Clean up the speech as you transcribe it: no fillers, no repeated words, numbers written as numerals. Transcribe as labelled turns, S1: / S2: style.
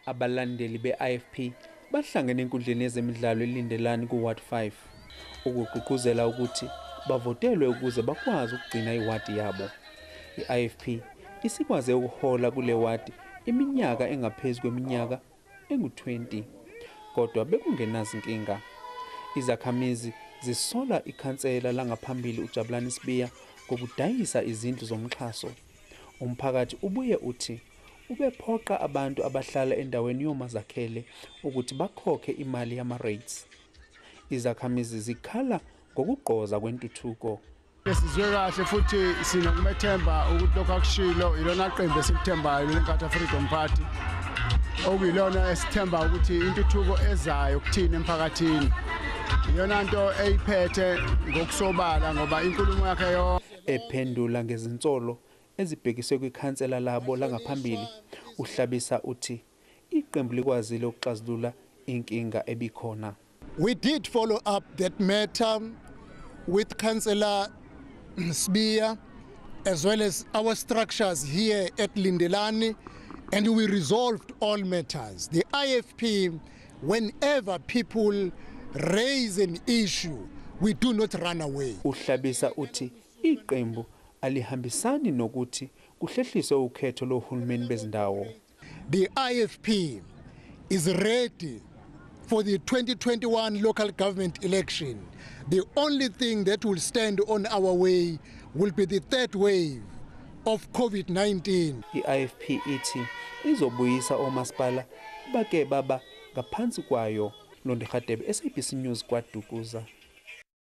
S1: Abalandeli be-IFP bahlangene enkundleni yezemidlalo eLindelani ku-Ward 5 ukugqugquzela ukuthi bavotelwe ukuze bakwazi ukugcina iwadi yabo. I-IFP isikwaze ukuhola kule wadi iminyaka engaphezu kweminyaka engu-20, kodwa bekungenazinkinga. Izakhamizi zisola ikhansela langaphambili uJabulani Sibiya ngokudayisa izindlu zomxhaso. Umphakathi ubuye uthi ubephoqa abantu abahlala endaweni yomazakhele ukuthi bakhokhe imali yama-rates. Izakhamizi zikhala ngokugqoza kwentuthuko.
S2: Sizwe kahle futhi sinokumethemba ukuthi lokhu akushilo ilona qembu esilithembayo leNkatha Freedom Party, okuyilona esithemba ukuthi intuthuko ezayo kuthina emphakathini iyona nto eyiphethe ngokusobala, ngoba inkulumo yakhe yonke.
S1: Ephendula ngezinsolo ezibhekiswe kwikhansela labo langaphambili, uHlabisa uthi iqembu likwazile ukuxazulula inkinga ebikhona.
S3: We did follow up that matter with Councillor Sibiya as well as our structures here at Lindelani, and we resolved all matters. The IFP, whenever people raise an issue, we do not run away.
S1: UHlabisa uthi iqembu alihambisani nokuthi kuhlehliswe ukhetho lohulumeni bezindawo.
S3: The IFP is ready for the 2021 local government election. The only thing that will stand on our way will be the third wave of COVID-19.
S1: I-IFP ithi izobuyisa omasipala bake baba ngaphansi kwayo. Londi Hadebe, SABC News, KwaDukuza.